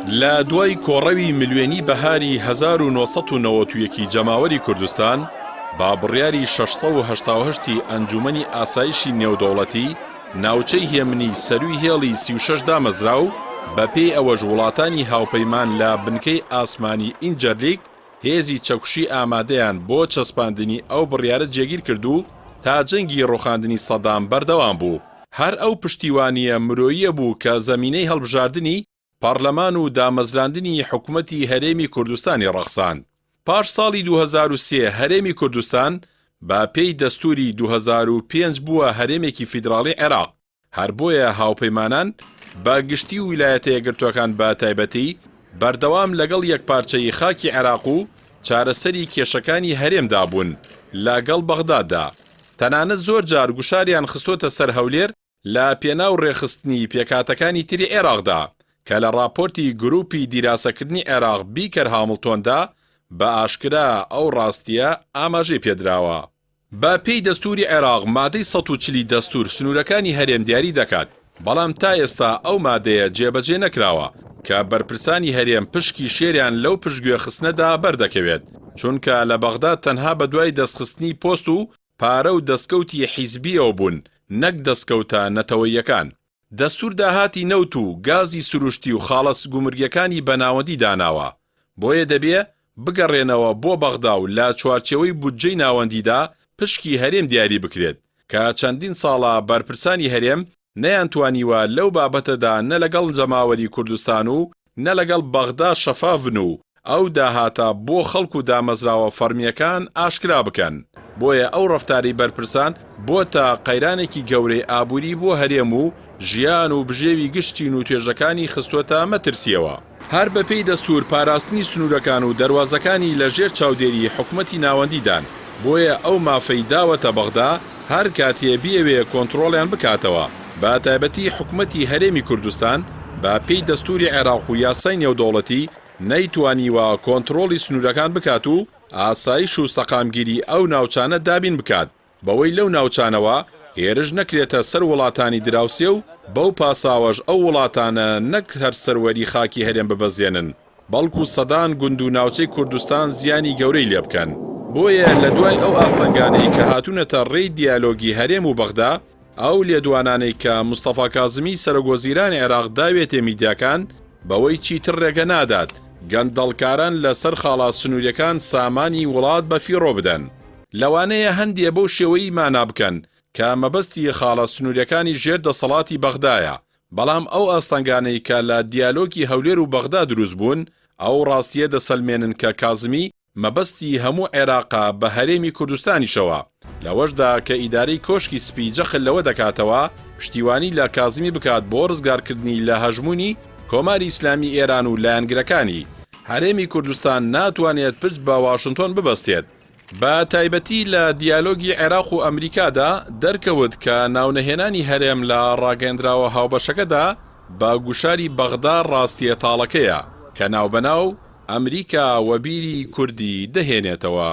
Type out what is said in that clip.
لە دوای کۆڕەوی ملیۆنی بەهاری 1991 ی جەماوەری کوردستان با بڕیاری 688 ی ئەنجومەنی ئاسایشی نێودەوڵەتی ناوچەی هێمنی سەرووی هێڵی 36 دامەزرا و بەپێی ئەوەش وڵاتانی هاوپەیمان لە بنکەی ئاسمانی ئینجەرلیک هێزی چەکوشی ئامادەیان بۆ چەسپاندنی ئەو بڕیارە جێگیر کرد و تا جەنگی ڕوخاندنی سەدام بەردەوام بوو. هەر ئەو پشتیوانییە مرۆییە بوو کە زەمینەی هەڵبژاردنی پەڕلەمان و دامەزراندنی حکومەتی هەرێمی کوردستانی ڕەخساند. پاش ساڵی 2003 هەرێمی کوردستان بە پێی دەستووری 2005 بووە هەرێمێکی فیدراڵی عێراق. هەر بۆیە هاوپەیمانان بە گشتی و ویلایەتە یەکگرتووەکان بە تایبەتی بەردەوام لەگەڵ یەکپارچەیی خاکی عێراق و چارەسەری کێشەکانی هەرێمدا بوون لە گەڵ بەغداددا تەنانەت زۆر جار گوشاریان خستۆتە سەر هەولێر لە پێناو ڕێکخستنی پێکهاتەکانی تری عێراقدا کە لە ڕاپۆرتی گروپی دیراسەکردنی عێراق بیکەر هامڵتۆندا بە ئاشکرا ئەو ڕاستیە ئاماژەی پێدراوە. بە پێی دەستووری عێراق مادەی 140 ی دەستوور سنوورەکانی هەرێم دیاری دەکات، بەڵام تا ئێستا ئەو مادەیە جێبەجێ نەکراوە، کە بەرپرسانی هەرێم پشکی شێریان لەو پشتگوێ خستنەدا بەردەکەوێت، چونکە لە بەغدا تەنها بەدوای دەستخستنی پۆست و پارە و دەستکەوتی حیزبییەوە بوون نەک دەستکەوتە نەتەوەییەکان. دەستور داهاتی نەوت و گازی سروشتی و خاڵە گومرگیەکانی بە ناوەندی داناوە، بۆیە دەبێ بگەڕێنەوە بۆ بەغدا و لە چوارچێوەی بودجەی ناوەندیدا پشکی هەرێم دیاری بکرێت، کە چەندین ساڵە بەرپرسانی هەرێم نەیانتوانیوە لەو بابەتەدا نە لەگەڵ جەماوەری کوردستان و نە لەگەڵ بەغدا شەفاف بن و ئەو داهاتە بۆ خەڵک و دامەزراوە فەڕمییەکان ئاشکرا بکەن، بۆیە ئەو ڕەفتارەی بەرپرسان بۆتە قەیرانێکی گەورەی ئابووری بۆ هەرێم و ژیان و بژێوی گشت چین و توێژەکانی خستووەتە مەترسییەوە. هەر بەپێی دەستوور پاراستنی سنوورەکان و دەروازەکانی لە ژێر چاودێری حکومەتی ناوەندیدان، بۆیە ئەو مافەی داوەتە بەغدا هەر کاتێ بیەوێ کۆنتڕۆڵیان بکاتەوە، بە تایبەتی حکومەتی هەرێمی کوردستان بە پێی دەستووری عێراق و یاسای نێودەوڵەتی نەیتوانیوە کۆنتڕۆڵی سنوورەکان بکات و ئاسایش و سەقامگیری ئەو ناوچانە دابین بکات بەوەی لەو ناوچانەوە هێرش نەکرێتە سەر وڵاتانی دراوسێ و بەو پاساوەش ئەو وڵاتانە نەک هەر سەروەری خاکی هەرێم ببەزێنن بەڵکو سەدان گوند و ناوچەی کوردستان زیانی گەورەی لێبکەن. بۆیە لە دوای ئەو ئاستەنگانەی کە هاتوونەتە ڕێی دیالۆگی هەرێم و بەغدا، ئەو لێدوانانەی کە مستەفا کازمی سەرۆکوەزیرانی عێراق داوێتێ میدیاکان بەوەی چیتر ڕێگە نادات گەندەڵکاران لە سەر خاڵە سنووریەکان سامانی وڵات بە فیڕۆ بدەن لەوانەیە هەندێ بەو شێوەی مانا بکەن کە مەبەستی خاڵە سنووریەکانی ژێر دەسەڵاتی بەغدایە بەڵام ئەو ئاستەنگانەی کە لە دیالۆگی هەولێر و بەغدا دروست بوون ئەو ڕاستیە دەسەلمێنن کە کازمی مەبەستی هەموو عێراقە بە هەرێمی کوردستانیشەوە، لەوەشدا کە ئیدارەی کۆشکی سپی جەخت لەوە دەکاتەوە پشتیوانی لە کازمی بکات بۆ ڕزگارکردنی لە هەژموونی کۆماری ئیسلامی ئێران و لایەنگرەکانی، هەرێمی کوردستان ناتوانێت پشت بە واشنتۆن ببەستێت، بە تایبەتی لە دیالۆگی عێراق و ئەمریکادا دەرکەوت کە ناونەهێنانی هەرێم لە ڕاگەیەندراوە هاوبەشەکەدا بە گوشاری بەغدا ڕاستییە تاڵەکەیە کە ناوبەناو ئەمریکا وەبیری کوردی دەهێنێتەوە.